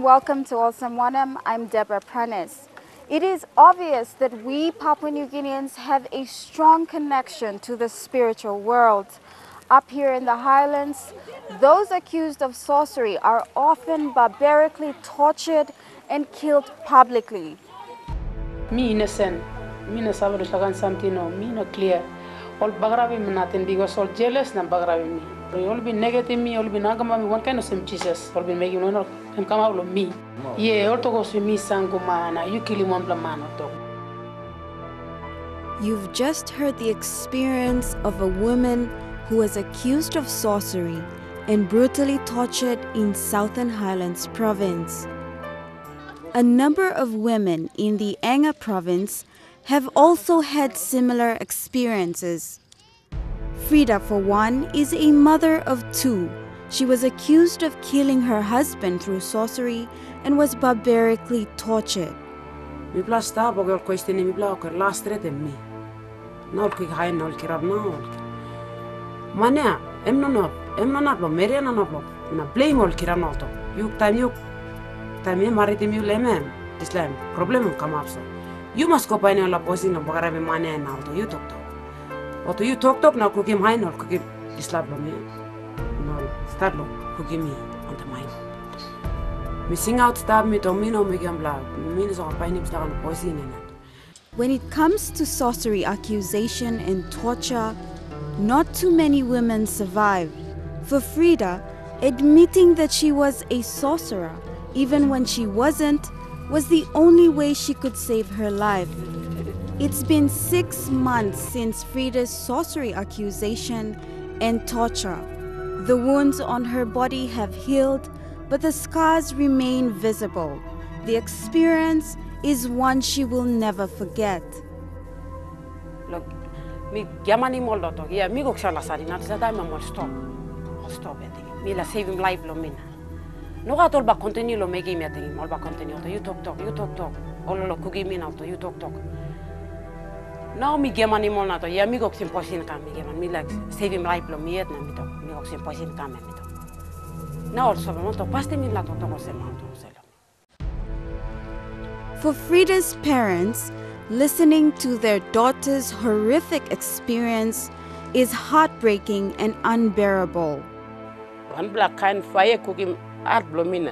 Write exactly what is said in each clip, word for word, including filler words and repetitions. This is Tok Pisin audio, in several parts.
Welcome to Olsem Wanem, I'm Deborah Prentice. It is obvious that we Papua New Guineans have a strong connection to the spiritual world. Up here in the highlands, those accused of sorcery are often barbarically tortured and killed publicly. Mi innocent, mi no save dispela kain samting, no, mi no klia. Ol bagarapim nating, bikos ol jeles na bagarapim mi. Ol bin negative mi, ol bin angkamap mi wankain olsem Jisas, ol bin mekim long em kamap long mi. Ye, ol tok olsem mi sanguma na yu kilim wanpela man, ol tok. You've just heard the experience of a woman who was accused of sorcery and brutally tortured in Southern Highlands province. A number of women in the Enga province have also had similar experiences. Frida, for one, is a mother of two. She was accused of killing her husband through sorcery and was barbarically tortured. Mipela stap, oke, ol kwestinim mipela, oke, las stret em mi. Na ol kwik hain na ol kirap na ol. Man ya, em no nap, em no nap long meria na nap long. Na blame ol kirap na ol tok. Yu taim yu, taim em maritim yu long em, dispela em problem em kamap so. Yu mas go painim ol aposin long bagarapim man ya na ol tok, yu toktok. Ol tok, yu toktok na kukim hain na ol kukim dispela bilong mi. Na ol stat long kukim mi wantaim hain. Mi singaut stap, mi tok, mi no mekim bla, mi no save painim dispela kain poisin em. When it comes to sorcery accusation and torture, not too many women survive. For Frida, admitting that she was a sorcerer, even when she wasn't, was the only way she could save her life. It's been six months since Frida's sorcery accusation and torture. The wounds on her body have healed, but the scars remain visible. The experience is one she will never forget. Lo, mi giamanim ol lo tok, ia mi go kisa la sani, na dispela taim em ol stop. Ol stop, ya tingim. Mi la sevim laip lo mi na. Nogat ol ba kontinu lo mekim, ya tingim, ol ba kontinu, ol tok, yu toktok, yu toktok. Ol lo kukim mi na ol tok, yu toktok. Nau mi giamanim ol na tok, ia mi go kisim poisin kam, mi giaman, mi laik sevim laip lo mi yet na mi tok, mi go kisim poisin kam, ya mi tok. Na ol sop, ol tok, paste mi la toktok olsem, ol tok olsem. For Frida's parents, listening to their daughter's horrific experience is heartbreaking and unbearable. Wanpela kain paia kukim hat bilong mi na.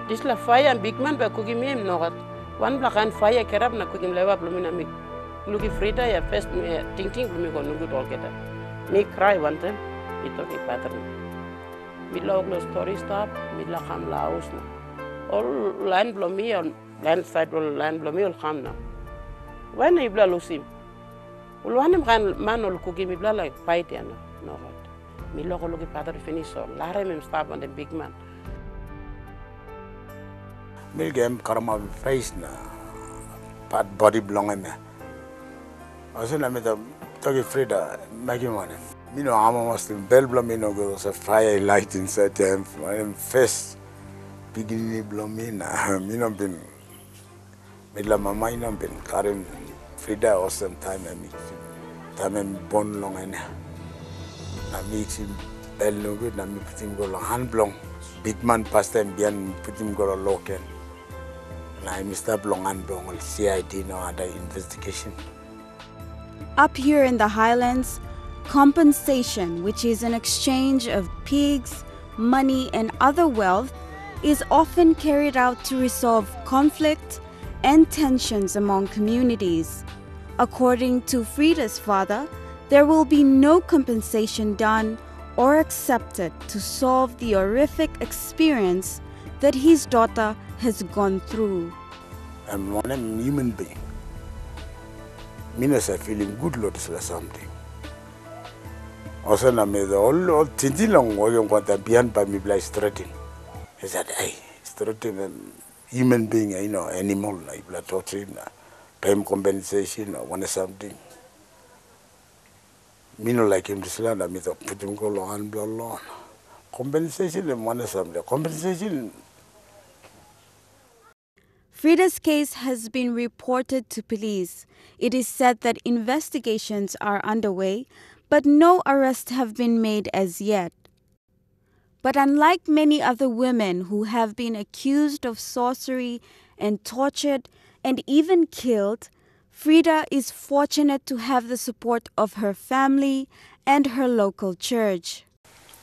Dispela paia bikman bai kukim mi em nogat. Wanpela kain paia kirap na kukim leva bilong mi na mi lukim Frida ya pes mi tingting bilong mi go nogut olgeta. Mi krai wantaim mi tok i bagarapim. Mi lok long stori stap, mi la kam long haus na. Ol lain bilong mi, ol lain sait ol lain bilong mi ol kam na. Wain na yupela lusim? Ol wanem kain man ol kukim mipela laik pait ya na? Nogat. Mi loko lukim brata pinis so larim em stap wantaim bikman. Milk em karamapim pes na pat bodi bilong em ya. Olsem na mi tokim Frida, mekim wanem? Mi no amamas, bel bilong mi no gut, olsem paia i lait insait ya, em fes pikinini bilong mi na mi no bin Mipela mama i no bin karim Frida olsem taim em i taim em i bon long en ya. Na mi kisim bel nogut na mi putim go long han bilong bikman pastaim bihain mi putim go long loken. Na em i stap long han bilong ol C I D na ada investigesen. Up here in the highlands, compensation, which is an exchange of pigs, money, and other wealth, is often carried out to resolve conflict and tensions among communities. According to Frida's father, there will be no compensation done or accepted to solve the horrific experience that his daughter has gone through. Em wanem human being. Mi no save filim gut long dispela samting. Olsem na mi ol ol tingting long wokim kwanta bihain bai mipela i stretim. I said, ei, stretim em human being, i no animal na yupela torturim na peim compensation o wanem samting. Mi no laikim dispela na mi tok putim go long han bilong lo. Compensation em wanem samting? Compensation. Frida's case has been reported to police. It is said that investigations are underway, but no arrests have been made as yet. But unlike many other women who have been accused of sorcery and tortured and even killed, Frida is fortunate to have the support of her family and her local church.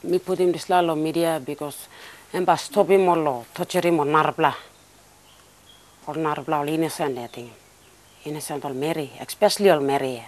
Mi putim dispela long media because em bai stopim ol long torturim ol narapela. Ol narapela ol innocent, I think. Innocent ol meri, especially ol meri.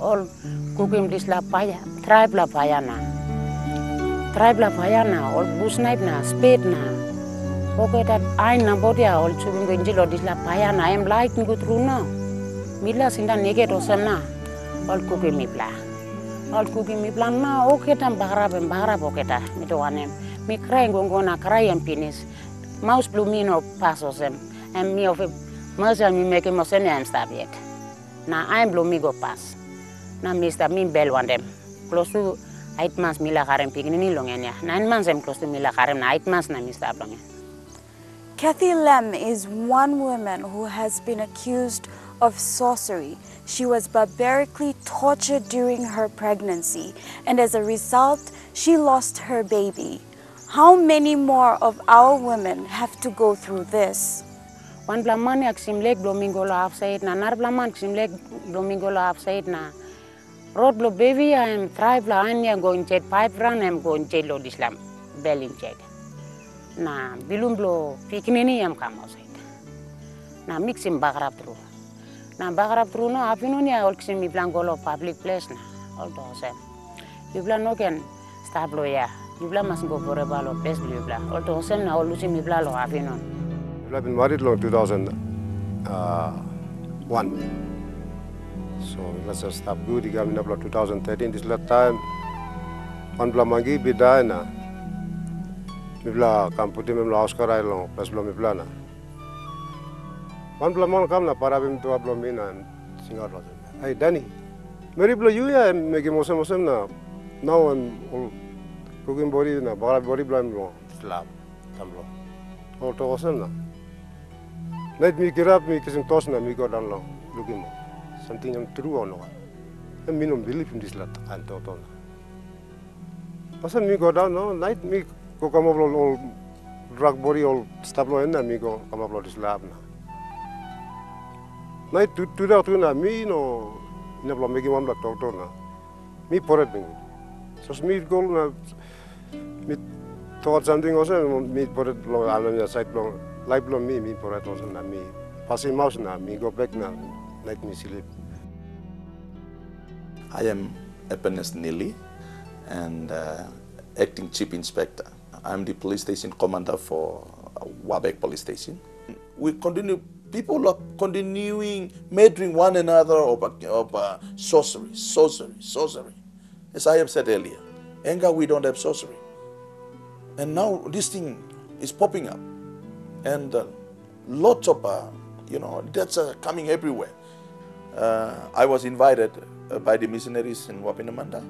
Ol kukim dispela paia, traipela paia na. Traipela paia na, ol busnaip na, spet na. Olgeta ain na bodi ya ol sukim go insait long dispela paia na, em lait nogut tru no. Mipela sindaun negat olsem na, ol kukim mipela. Ol kukim mipela na olgeta bagarap em bagarap olgeta. Mi tok wanem, mi krai go go na krai em pinis. Maus bilong mi no pas olsem, em mi ofi masa mi mekim olsem ya em stap yet. Na ain bilong mi go pas. Na mi stap mi bel wantaim. Klostu ait mans mi laik harim pikinini long en ya. Nain mans em klostu mi laik harim na ait mans na mi stap long en. Kathy Lam is one woman who has been accused of sorcery. She was barbarically tortured during her pregnancy, and as a result, she lost her baby. How many more of our women have to go through this? Wanpela man ya kisim lek bilong mi go long hapsait na narapela man kisim lek bilong mi go long hapsait na rot bilong bebi ya em traipela ain ya go insait paip ran em go insait long dispela bel insait. Na bilum bilong pikinini em kam ausait. Na mi kisim bagarap tru. Na bagarap tru no apinun ya ol kisim mipela go long pablik ples na ol tok olsem, yupela no ken stap long ya. Yupela mas go boreba long ples bilong yupela. Ol tok olsem na ol lusim mipela long apinun. Mipela bin marit long two thousand one. So mipela sa stap gut i kam inap long two thousand thirteen dispela taim wanpela mangi i bin dai na mipela kam putim em long haus krai long ples bilong mipela na. Wanpela man kam na parapim tua bilong mi na em singaut olsem, "Ai Dani, meri bilong yu ya em mekim olsem olsem na nau em ol kukim bodi na bagarap bodi bilong em long slap tam long." Ol tok olsem na. Nait mi kirap mi kisim tos na mi go daun long lukim ol. Samting em tru o nogat. Em mi no bilipim dispela kain tok na. Olsem mi go daun, no, nait mi go kamap long ol drak bodi ol stap long en na mi go kamap long dispela hap na. Nait tudak tu na mi no inap long mekim wanpela toktok na mi pret nogut. Sapos mi go na mi tokaut samting olsem, mi pret long anemia sait bilong laip bilong mi, mi pret olsem na mi pasim maus na mi go bek na nait mi slip. I am Epenes Nili and uh, acting chief inspector. I'm the police station commander for Wabek police station. We continue, people are continuing murdering one another of, of uh, sorcery, sorcery, sorcery. As I have said earlier, anger we don't have sorcery. And now this thing is popping up. And uh, lots of, uh, you know, deaths are coming everywhere. Uh, I was invited uh, by the missionaries in Wapinamanda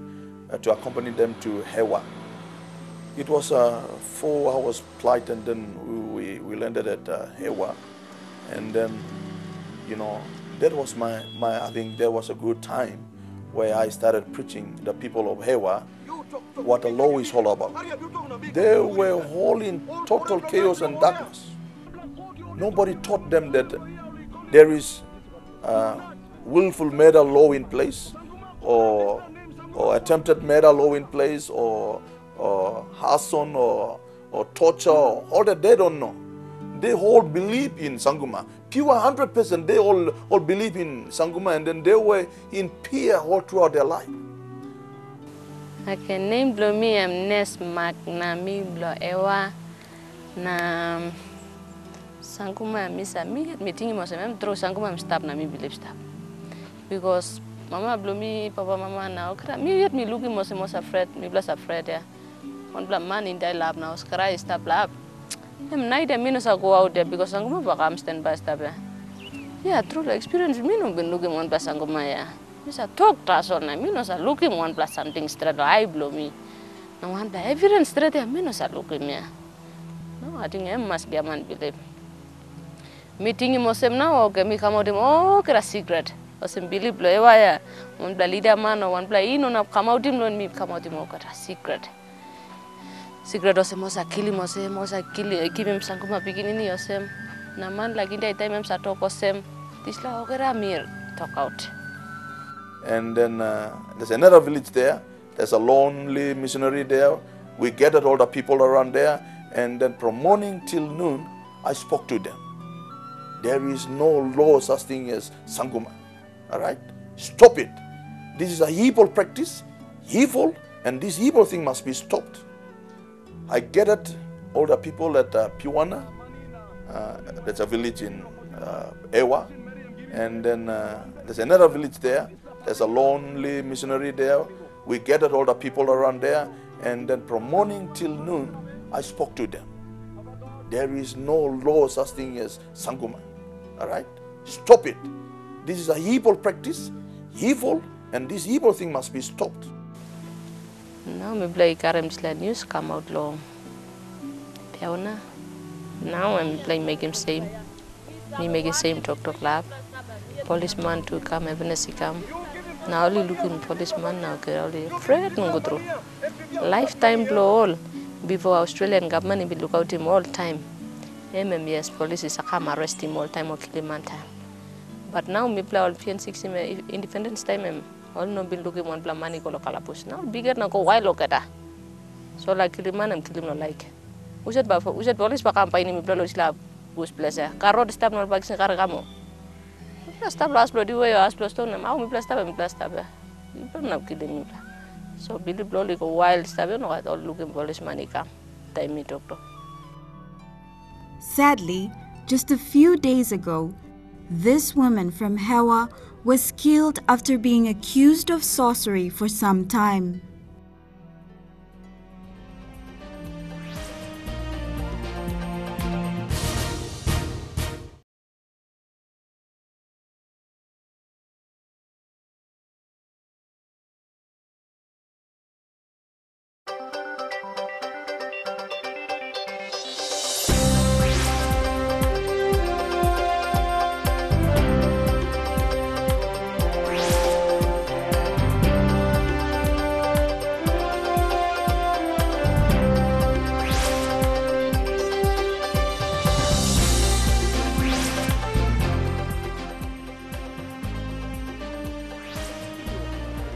uh, to accompany them to Hewa. It was a four hours flight and then we, we landed at uh, Hewa. And then, you know, that was my, my, I think that was a good time where I started preaching the people of Hewa what the law is all about. They were all in total chaos and darkness. Nobody taught them that there is uh, willful murder law in place, or, or attempted murder law in place, or, or arson, or, or torture, or all that. They don't know. They all believe in Sanguma. Pure hundred percent, they all, all believe in Sanguma, and then they were in fear all throughout their life. Okay, nem bilong mi em Nes Mak, na mi bilong Ewa, na Sanguma, mi sa, mi yet mi tingim olsem, em tru Sanguma em stap na mi bilip stap. Bikos mama bilong mi, papa mama na olgeta, mi yet mi lukim olsem ol sa fret, mipela sa fret ya. Wanpela man i dai lap na ol skrai i stap lap. Em nait ya mi no sa go aut ya, bikos Sanguma bai kam sten bai stap ya. Ya, tru, long ekspiriens mi no bin lukim wanpela Sanguma ya. Mi sa tok tasol na mi no sa lukim wanpela samting stret long ai bilong mi. Na wanpela evidens stret ya mi no sa lukim ya. No, ating em mas giaman bilip. Mi tingim olsem na, oke, mi kamautim olgeta sikret. Olsem bilip long ewa ya, wanpela lidaman o wanpela i no inap kamautim long mi kamautim olgeta sikret. Sikret olsem ol sa kilim olsem, ol sa kilim, givim Sanguma pikinini olsem. Na man laik i dai taim em sa tok olsem, dispela olgeta mi tokaut. And then uh, there's another village there. There's a lonely missionary there. We gathered all the people around there. And then from morning till noon, I spoke to them. There is no law such thing as Sanguma. All right? Stop it. This is a evil practice, evil, and this evil thing must be stopped. I gathered all the people at uh, Piwana. Uh, that's a village in uh, Ewa. And then uh, there's another village there. There's a lonely missionary there. We gathered all the people around there. And then from morning till noon, I spoke to them. There is no law such thing as Sanguma. All right? Stop it. This is a evil practice, evil, and this evil thing must be stopped. Nau mipela i karim dispela nius kam aut long Piauna. Nau em mipela i mekim sem. Mi mekim sem toktok lap. Polisman tu i kam, Evenes i kam. Na ol i lukim polisman na oke ol i fret nogut tru. Laif taim bilong ol, bipo Australian gavman i bin lukautim ol taim. Em em yes, polis i sa kam arestim ol taim ol kilim man taim. Bat nau mipela ol pian siksim indipendens taim em, ol no bin lukim wanpela man i go long kalabus. Na ol bikhet na go wail olgeta. So laik kilim man em kilim long laik. Husat bai husat polis bai kam painim mipela long dispela bus ples ya? Ka rot i stap na ol bai kisim kar kam o? Mipela stap long as bilong diwai o as bilong ston em, au mipela stap em mipela stap ya. Mipela no kilim mipela. So bilip bilong ol i go wail stap ya, nogat ol lukim polisman i kam taim mi toktok. Sadly, just a few days ago, this woman from Hewa was killed after being accused of sorcery for some time.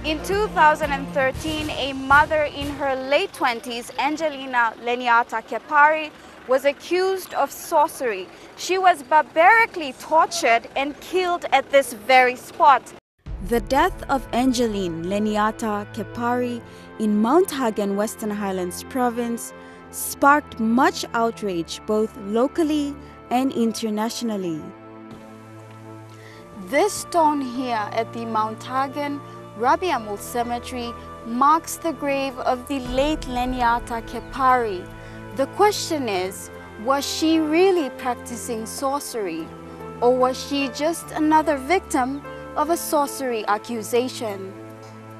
In two thousand thirteen, a mother in her late twenties, Angelina Leniata Kepari, was accused of sorcery. She was barbarically tortured and killed at this very spot. The death of Angeline Leniata Kepari in Mount Hagen, Western Highlands Province, sparked much outrage both locally and internationally. This stone here at the Mount Hagen Rabiamul Cemetery marks the grave of the late Leniata Kepari. The question is, was she really practicing sorcery, or was she just another victim of a sorcery accusation?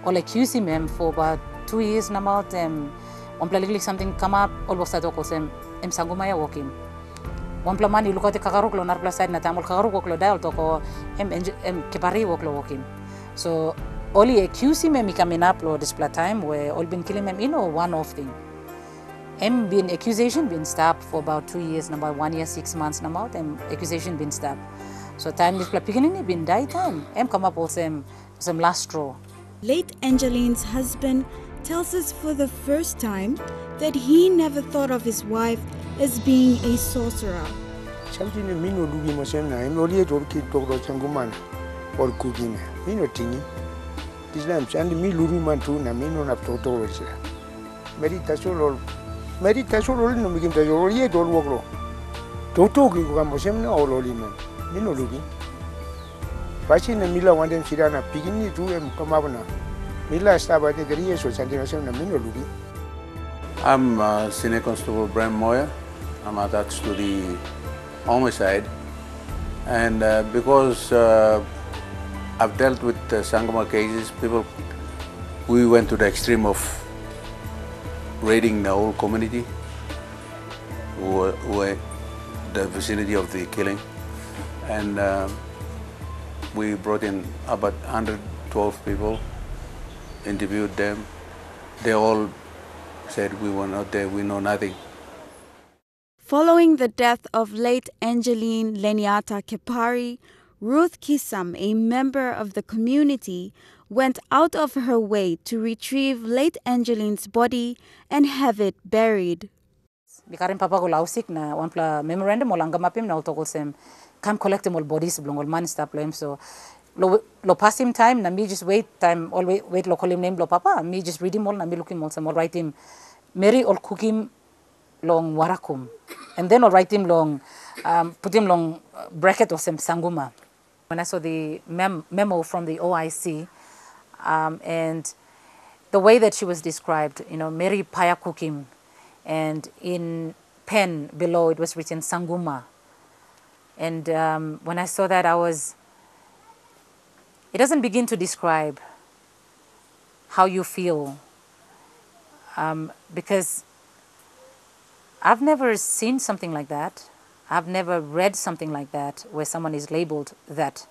Ol akiusim em for about two years nabaut em, wanpela liklik samting kamap, ol wok stat tok olsem, em Sanguma ya wokim. Wanpela man i lukautim kakaruk long narapela sait na taim ol kakaruk wok long dai, ol tok, o em, em Kepari wok long wokim. So ol i akiusim em i kam inap long dispela taim we ol bin kilim em i no one off thing. Em bin accusation bin stap for about two years nabaut, one year six months nabaut em accusation bin stap. So taim dispela pikinini bin dai taim, em kamap olsem, olsem last straw. Late Angeline's husband tells us for the first time that he never thought of his wife as being a sorcerer. Samting mi no lukim olsem na em ol yet ol kip tok long Sanguma na ol kukim em. Mi no tingim. Dispela em samting mi luruman tu na mi no inap toktok long dispela. Meri tasol ol, meri tasol ol i no mekim tasol ol yet ol wok long. Toktok i go kam olsem na ol holim em. Mi no lukim. Pasin na mi la wantaim sindaun na pikinini tu em kamap na. Mi la stap ating tri years ol samting olsem na mi no lukim. I'm uh, Senior Constable Brem Moya. I'm attached to the homicide. And uh, because uh, I've dealt with uh, Sangoma cases, people, we went to the extreme of raiding the whole community who were, who were the vicinity of the killing. And uh, we brought in about one hundred twelve people, interviewed them. They all said, "We were not there, we know nothing." Following the death of late Angeline Leniata Kepari, Ruth Kisam, a member of the community, went out of her way to retrieve late Angeline's body and have it buried. Mi karim papa go lausik na wanpela memorandum ol angamapim na ol tok olsem, kam kolektim ol bodis bilong ol man i stap long em. So lo, lo pasim taim na mi just wet taim ol wet lo kolim nem bilong papa, mi just ridim ol na mi lukim olsem ol raitim meri ol kukim long warakum, and then ol raitim long um, putim long bracket olsem sanguma. When I saw the mem- memo from the O I C um, and the way that she was described, you know, Mary Payakukim, and in pen below it was written Sanguma. And um, when I saw that, I was, it doesn't begin to describe how you feel um, because I've never seen something like that. I've never read something like that where someone is labeled that.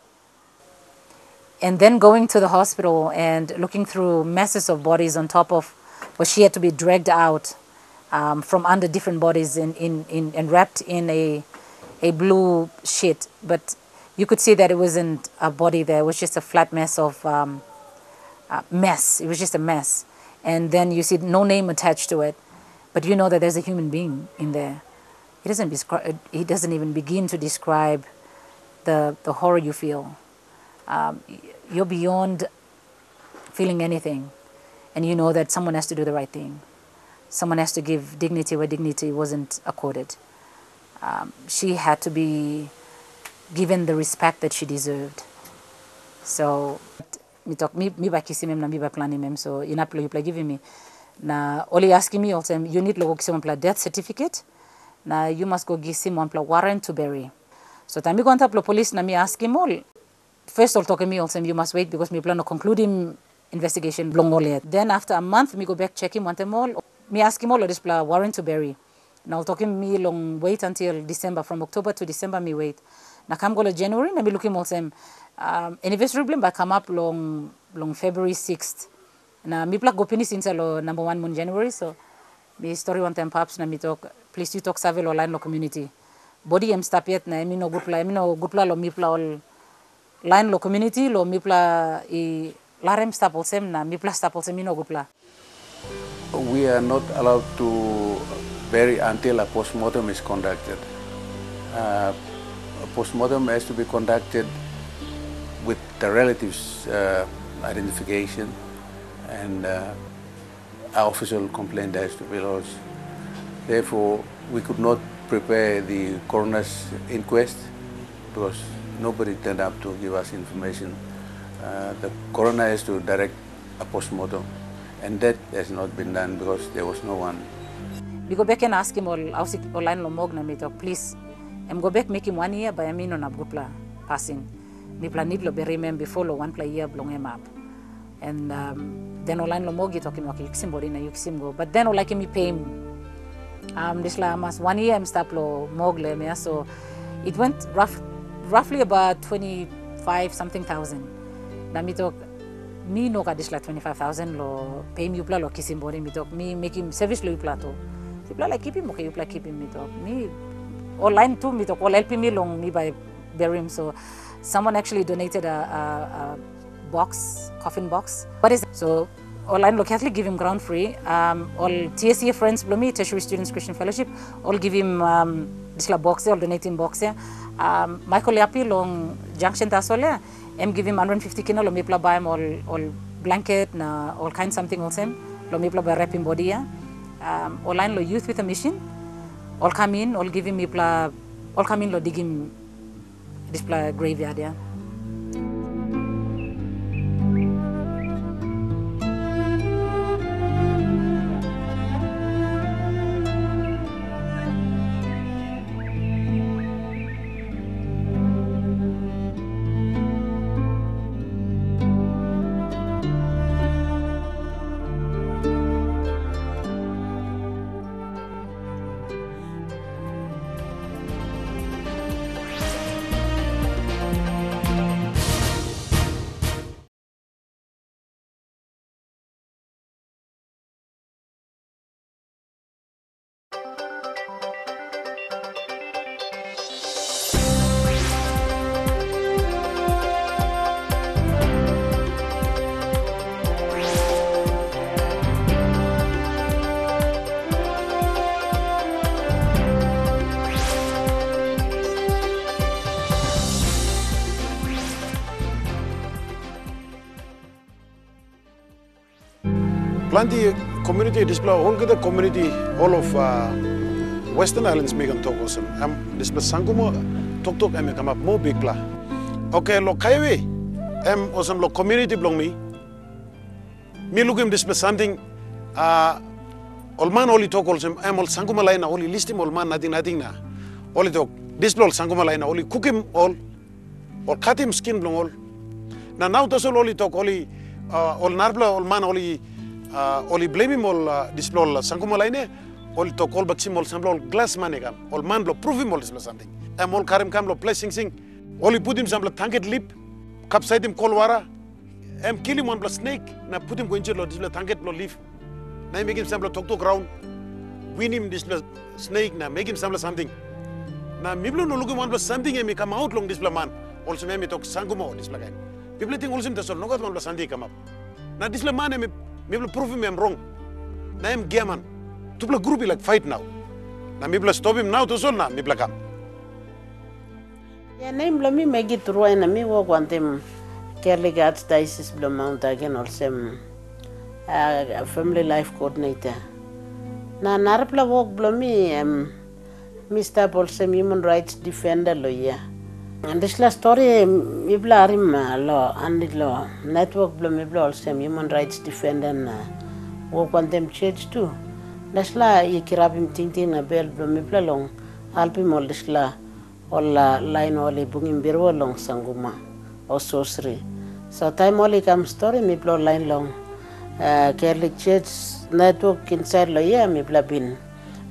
And then going to the hospital and looking through masses of bodies on top of where she had to be dragged out um, from under different bodies in, in, in, and wrapped in a, a blue sheet. But you could see that it wasn't a body there. It was just a flat mess of um, uh, mess. It was just a mess. And then you see no name attached to it. But you know that there's a human being in there. He doesn't describe. He doesn't even begin to describe the the horror you feel. Um, you're beyond feeling anything, and you know that someone has to do the right thing. Someone has to give dignity where dignity wasn't accorded. Um, she had to be given the respect that she deserved. So mi tok mi, mi bai kisim em na mi bai planim em, so inap long yupela givim mi. Na ol i askim mi olsem, yu nid long go kisim wanpela death certificate, na yu mas go kisim wanpela warrant to bury. So taim mi go antap long polis na mi askim ol, first ol tokim mi olsem, yu mas wet, because mipela no konkludim investigation bilong ol yet. Then after a month mi go bek chekim wantaim ol, mi askim ol long dispela warrant to bury. Na ol tokim mi long wait until December, from October to December mi wait. Na kam go long January na mi lukim olsem um, anniversary bilong bai kamap long, long February sixth. Na mipela go pinis insait long number one mun January, so mi stori wantaim paps na mi tok, plis yu tok save long lain long community. Bodi em stap yet na em i no gutpela, em i no gutpela long mipela ol lain long community, long mipela i larim stap olsem na mipela stap olsem i no gutpela. We are not allowed to bury until a postmortem is conducted. Uh, a postmortem has to be conducted with the relatives' uh, identification and uh, an official complaint has to be lodged. Therefore, we could not prepare the coroner's inquest because nobody turned up to give us information. Uh, the coroner has to direct a postmortem, and that has not been done because there was no one. Mi go bek na askim ol haus ol lain long mog na mi tok, plis, em go bek mekim wan yia, bai em i no inap gutpela pasin. Mipela nid long berim em bipo long wanpela yia bilong em ap. And um, then ol lain long mog i tokim, okay, yu kisim bodi na yu kisim go. But then ol laikim mi peim um, dispela hamas wan yia em stap long mog long em ya. So it went rough, roughly about twenty-five something thousand. Na mi tok, mi no gat dispela twenty-five thousand long peim yupela long kisim bodi. Mi tok, mi mekim sevis long yupela tu. Yupela laik kipim, okay, yupela kipim, mi tok. Mi ol lain tu, mi tok, ol helpim mi long mi bai berim. So someone actually donated a, a, a box, coffin box. What is so ol lain long Catholic givim ground free. Um, ol T S C friends bilong mi, Tertiary Students Christian Fellowship, ol givim um, dispela box ya, ol donating box ya. Um, Michael Yapi long Junction tasol ya, em givim hundred fifty kina long mipela baim ol, ol blanket na ol kain samting olsem, long mipela bai repim bodi ya. Um, ol lain long Youth with a Mission, ol kam in, ol givim mipela Ol kam in long digim dispela graveyard ya. Planti community, dispela olgeta community, all of uh, Western Islands, mi ken tok olsem, em dispela Sanguma toktok em i kamap moa bikpela. Oke, lo Kaiwe, em olsem lo community bilong mi, mi lukim dispela samting, uh, ol man ol i tok olsem, em ol Sanguma lain na ol i listim ol man nating nating na ol i tok, dispela ol Sanguma lain na ol i kukim ol, ol katim skin bilong ol. Na nau tasol ol i tok, ol i, uh, ol narapela ol man ol i, uh, ol i blemim ol uh, dispela ol Sanguma lain ya, ol i tok ol bai kisim ol sampela ol glasman i kam, ol man bilong pruvim ol dispela samting. Em ol karim kam long ples singsing, ol i putim sampela tangket lip, kapsaitim kolwara, em kilim wanpela snek na putim go insait long dispela tangket bilong lip. Na em mekim sampela toktok raun, winim dispela snek na mekim sampela samting. Na mipela no lukim wanpela samting em i kamaut long dispela man, olsem em i tok Sanguma o dispela kain. Mipela ting olsem tasol nogat wanpela samting i kamap. Na dispela man em i, mipela pruvim em rong. Na em giaman. Tupela grup i laik fait nau. Na mipela stopim nau tasol na mipela kam. Ya, nem bilong mi Megi Turuai na mi wok wantaim Catholic Archdiocese bilong Mount Hagen olsem uh, Family Life Coordinator. Na narapela wok bilong mi em mi stap olsem human rights defender lo ia. Dispela stori mipela harim uh, lo ani lo netwok bilong mipela olsem human rights defender na wok wantaim church tu. Dispela i kirapim tingting na bel bilong mipela long helpim ol dispela ol lain ol i bungim birua long Sanguma o sosri. So taim ol i kam stori mipela ol lain long uh, Catholic Church netwok insait long ia mipela bin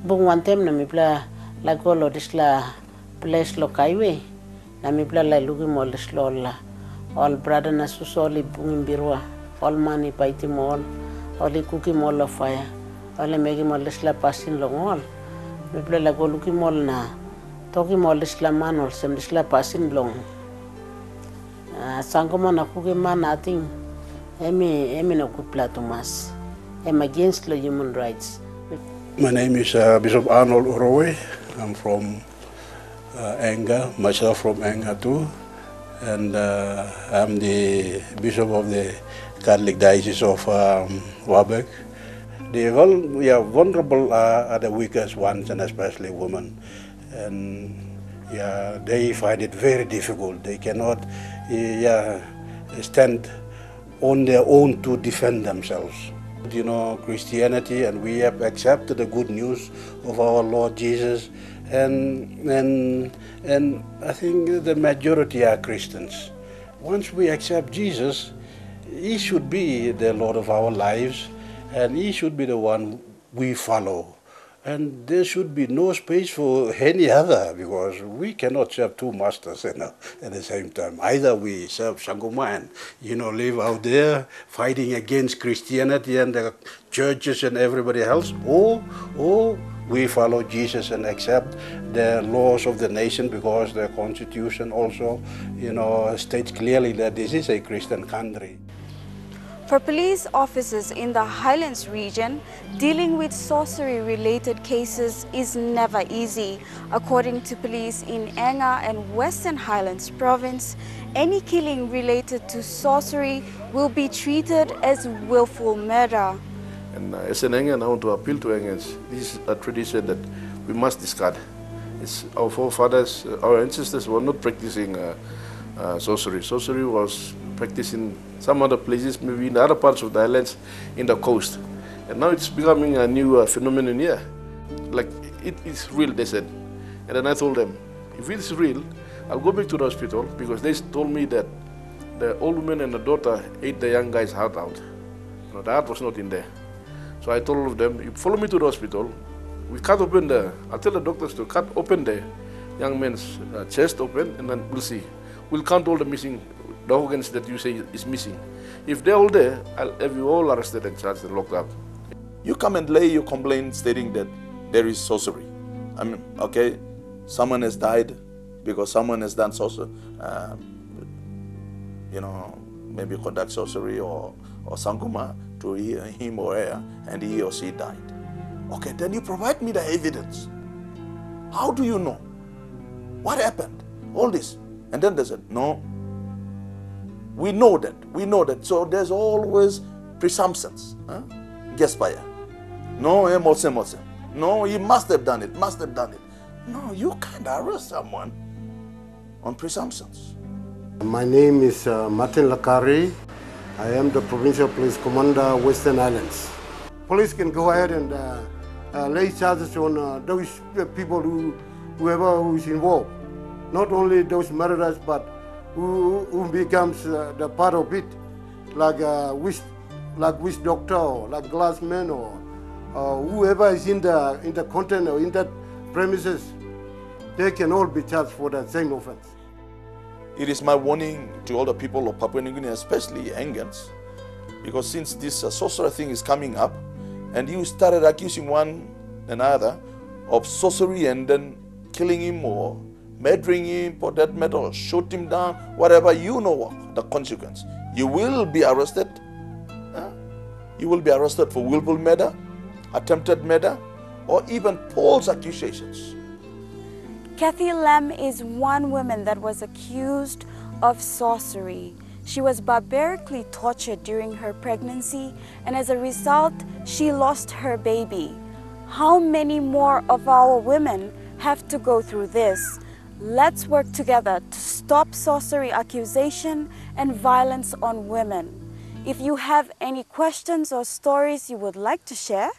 bung wantaim na mipela laik go long dispela ples long kaiwe na mipela laik lukim ol dispela ol, ol brata na susa ol i bungim birua, ol man i paitim ol, ol i kukim ol long paia, ol i mekim ol dispela pasin long ol. Mipela laik go lukim ol na tokim ol dispela man olsem dispela pasin bilong uh, sangoma na kukim man nating em i em i no gutpela tumas. Em against lo human rights. My name is uh, Bishop Arnold Orowe. I'm from uh, Enga, myself from Enga too. And uh, I'm the Bishop of the Catholic Diocese of um, Wabek. The vul- yeah, vulnerable uh, are the weakest ones, and especially women. And yeah, they find it very difficult. They cannot yeah, stand on their own to defend themselves. You know, Christianity, and we have accepted the good news of our Lord Jesus, and and and I think the majority are Christians. Once we accept Jesus, He should be the Lord of our lives, and He should be the one we follow. And there should be no space for any other, because we cannot serve two masters, you know, at the same time. Either we serve Sanguma and, you know, live out there fighting against Christianity and the churches and everybody else, or, or we follow Jesus and accept the laws of the nation, because the constitution also, you know, states clearly that this is a Christian country. For police officers in the Highlands region, dealing with sorcery related cases is never easy. According to police in Enga and Western Highlands province, any killing related to sorcery will be treated as willful murder. And uh, as an Engan, I want to appeal to Engans. This is a tradition that we must discard. It's our forefathers, uh, our ancestors were not practicing uh, uh, sorcery. Sorcery was practiced in some other places, maybe in other parts of the islands, in the coast. And now it's becoming a new uh, phenomenon here. Like, it is real, they said. And then I told them, if it's real, I'll go back to the hospital, because they told me that the old woman and the daughter ate the young guy's heart out. No, the heart was not in there. So I told all of them, you follow me to the hospital. We cut open the, I'll tell the doctors to cut open the young man's uh, chest open, and then we'll see. We'll count all the missing, the organs that you say is missing. If they're all there, I'll have you all arrested and charged and locked up. You come and lay your complaint stating that there is sorcery. I mean, okay, someone has died because someone has done sorcery. Uh, you know, maybe conduct sorcery or, or sanguma to he, him or her, and he or she died. Okay, then you provide me the evidence. How do you know? What happened? All this. And then they said, no, we know that, we know that. So there's always presumptions. Huh? Guess by. No, em olsem olsem. No, he must have done it, must have done it. No, you can't arrest someone on presumptions. My name is uh, Martin Lakari. I am the Provincial Police Commander, Western Islands. Police can go ahead and uh, uh, lay charges on uh, those uh, people who, whoever who is involved. Not only those murderers, but who, who becomes uh, the part of it, like uh, witch, like witch doctor, or like glassman, or uh, whoever is in the in the content or in that premises, they can all be charged for that same offense. It is my warning to all the people of Papua New Guinea, especially Angans, because since this uh, sorcerer thing is coming up, and you started accusing one another of sorcery and then killing him or murdering him, for that matter, or shoot him down, whatever, you know what the consequence. You will be arrested. Huh? You will be arrested for willful murder, attempted murder, or even false accusations. Kathy Lam is one woman that was accused of sorcery. She was barbarically tortured during her pregnancy, and as a result, she lost her baby. How many more of our women have to go through this? Let's work together to stop sorcery accusation and violence on women. If you have any questions or stories you would like to share,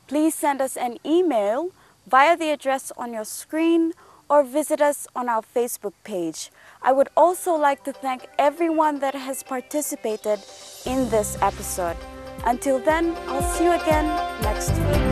please send us an email via the address on your screen or visit us on our Facebook page. I would also like to thank everyone that has participated in this episode. Until then, I'll see you again next week.